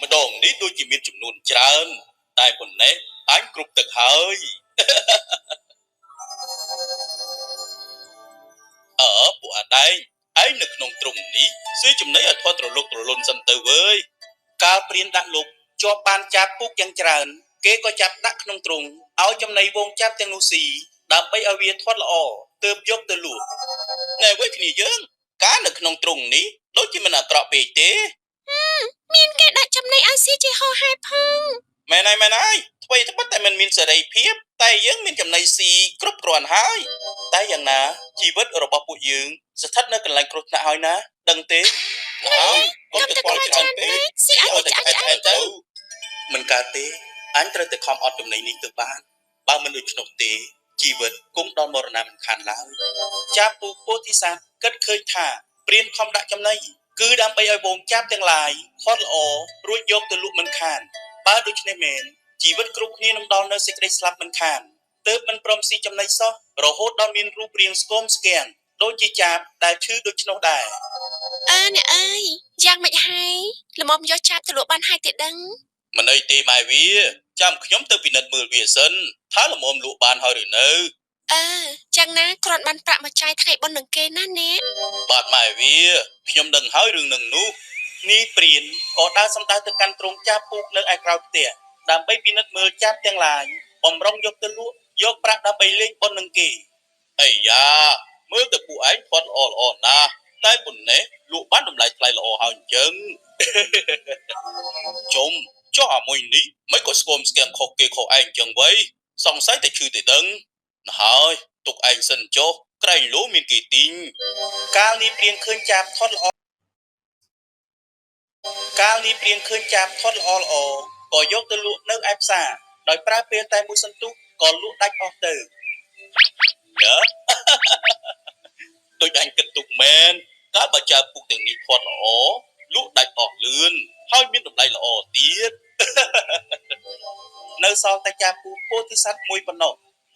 ម្ដងនេះដូចជាមានចំនួនច្រើនតែប៉ុណ្ណេះអញគ្រប់ទឹកហើយអើពួកអាដែងឯងនៅក្នុងទ្រុងនេះស៊ីចំណីឲ្យធាត់ត្រលុកត្រលុនសិនទៅវើយកាលព្រានដាក់លុបជាប់បានចាប់ពូកយ៉ាងច្រើនគេក៏ចាប់ដាក់ក្នុងទ្រុងឲ្យចំណីវងចាប់ទាំងនោះស៊ីដើម្បីឲ្យវាធាត់ល្អទើបយកទៅលក់ណែវើយគ្នាយើងកាលនៅក្នុងទ្រុងនេះដូចជាមិនអាក្រក់ពេកទេ មានគេដាក់ចំណីឲ្យស៊ីជាហោហែផង មែនហើយមែនហើយអ្វីត្បិតតែមិនមានសេរីភាពតែយើងមានចំណីស៊ីគ្រប់គ្រាន់ហើយតែយ៉ាងណាជីវិតរបស់ពួកយើងស្ថិតនៅកន្លែងគ្រោះថ្នាក់ហើយណាដឹងទេហើយកុំទៅខ្វល់ច្រើនពេក ស៊ីឲ្យតែឆ្អែតឆ្អែតទៅ មិនកើតទេអញត្រូវតែខំអត់ចំណីនេះទៅបានបើមិនដូច្នោះទេជីវិតគង់ដល់មរណៈមិនខានឡើយចាប់ពូពោធិសត្វគិតឃើញថាព្រានខំដាក់ចំណីគឺដើម្បីឲ្យវងចាប់ទាំងឡាយធាត់ល្អរួចយកទៅលក់មិនខានបើដូច្នេះមែនជីវិតគ្រប់គ្នានឹងដល់នៅសេចក្តីស្លាប់មិនខានទើបមិនព្រមស៊ីចំណីសោះរហូតដល់មានរូបរាងស្គមស្គាំងដូចជាចាបដែលឈឺដូច្នោះដែរ អើអ្នកអើយយ៉ាងម៉េចហើយល្មមយកចាប់ទៅលក់បានហើយទេដឹង មិនអីទេម៉ែវាចាំខ្ញុំទៅពិនិត្យមើលវាសិនថាល្មមលក់បានហើយឬនៅ អើយ៉ាងណាគ្រាន់បានប្រាក់មកចាយថ្ងៃបុណ្យនឹងគេណាអ្នក បាទម៉ែវាខ្ញុំដឹងហើយរឿងនឹងនោះនាយព្រានក៏ដើរសំដៅទៅកាន់ទ្រង់ចាប់ពូកនៅឯក្រោយផ្ទះដើម្បីពិនិត្យមើលចាប់ទាំងឡាយបំរុងយកទៅលក់យកប្រាក់ដើម្បីលេងបុណ្យនឹងគេអីយ៉ាមើលទៅពួកឯងធាត់ល្អល្អណាស់តែប៉ុណ្ណេះលក់បានតម្លៃថ្លៃល្អហើយអញ្ចឹង ជុំចុះអាមួយនេះមិនក៏ស្គមស្គាំងខុសគេខុសឯងអញ្ចឹងវៃសង្ស័យតែឈឺទេដឹងណាហើយទុកឯងសិនចុះក្រែងលោមានគេទិញកាលនេះព្រៀងឃើញចាប់ធាត់ល្អកាលនេះព្រៀងឃើញចាប់ធាត់ល្អល្អក៏យកទៅលក់នៅឯផ្សារដោយប្រើពេលតែមួយសន្ទុះក៏លក់ដាច់អស់ទៅយ៉ា ដូចអញគិតទុកមែនកាលបើចើពុកទាំងនេះធាត់ល្អលក់ដាច់អស់លឿនហើយមានតម្លៃល្អទៀត នៅសល់តែចាពូពោធិសត្វមួយប៉ុណ្ណោះ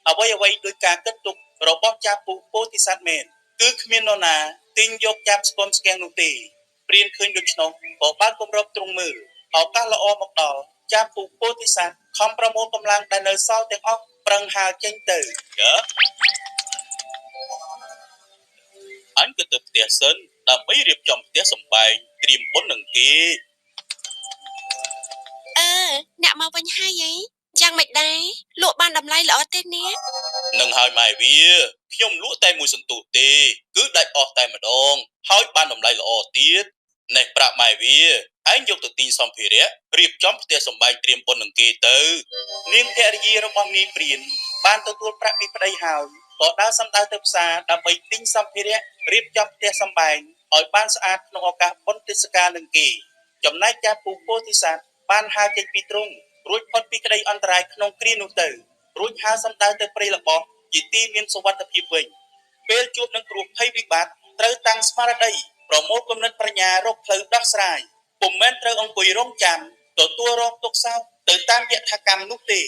អ្វីអ្វីដោយការគិតទុករបស់ចាពូពោធិសត្វមែនគឺគ្មាននរណាទិញយកចាប់ស្គមស្គាំងនោះទេព្រានឃើញដូច្នោះក៏បានគម្របទ្រង់មើលឱកាសល្អមកដល់ចាពូពោធិសត្វខំប្រមូលកម្លាំងដែលនៅសល់ទាំងអស់ប្រឹងហើរចេញទៅអញក៏ទៅផ្ទះសិនដើម្បីរៀបចំផ្ទះសម្បែងត្រៀមបុណ្យនឹងគេ អើអ្នកមកវិញហើយអីយ៉ាងម៉េចដែរលក់បានតម្លៃល្អទេអ្នក នឹងហើយម៉ែវាខ្ញុំលក់តែមួយសន្ទុះទេគឺដាច់អស់តែម្ដងហើយបានតម្លៃល្អទៀតនេះប្រាក់ម៉ែវាឯងយកទៅទិញសម្ភារៈរៀបចំផ្ទះសម្បែងត្រៀមបុណ្យនឹងគេទៅនាងភរិយារបស់នាយព្រានបានទទួលប្រាក់ពីប្តីហើយក៏ដើរសំដៅទៅផ្សារដើម្បីទិញសម្ភារៈរៀបចំផ្ទះសម្បែងឲ្យបានស្អាតក្នុងឱកាសបុណ្យទេសកាលនឹងគេចំណែកចាស់ពូពោធិសត្វបានហើរចេញពីទ្រុងរួចផុតពីក្តីអន្តរាយក្នុងគ្រានោះទៅរួចហើរសំដៅទៅព្រៃល្បោះជាទីមានសុវត្ថិភាពវិញពេលជួបនឹងគ្រោះភ័យវិបត្តិត្រូវតាំងស្មារតីប្រមូលគំនិតប្រាជ្ញារកផ្លូវដោះស្រាយពុំមែនត្រូវអង្គុយរងចាំទទួលរងទុក្ខសោកទៅតាមយថាកម្មនោះទេ។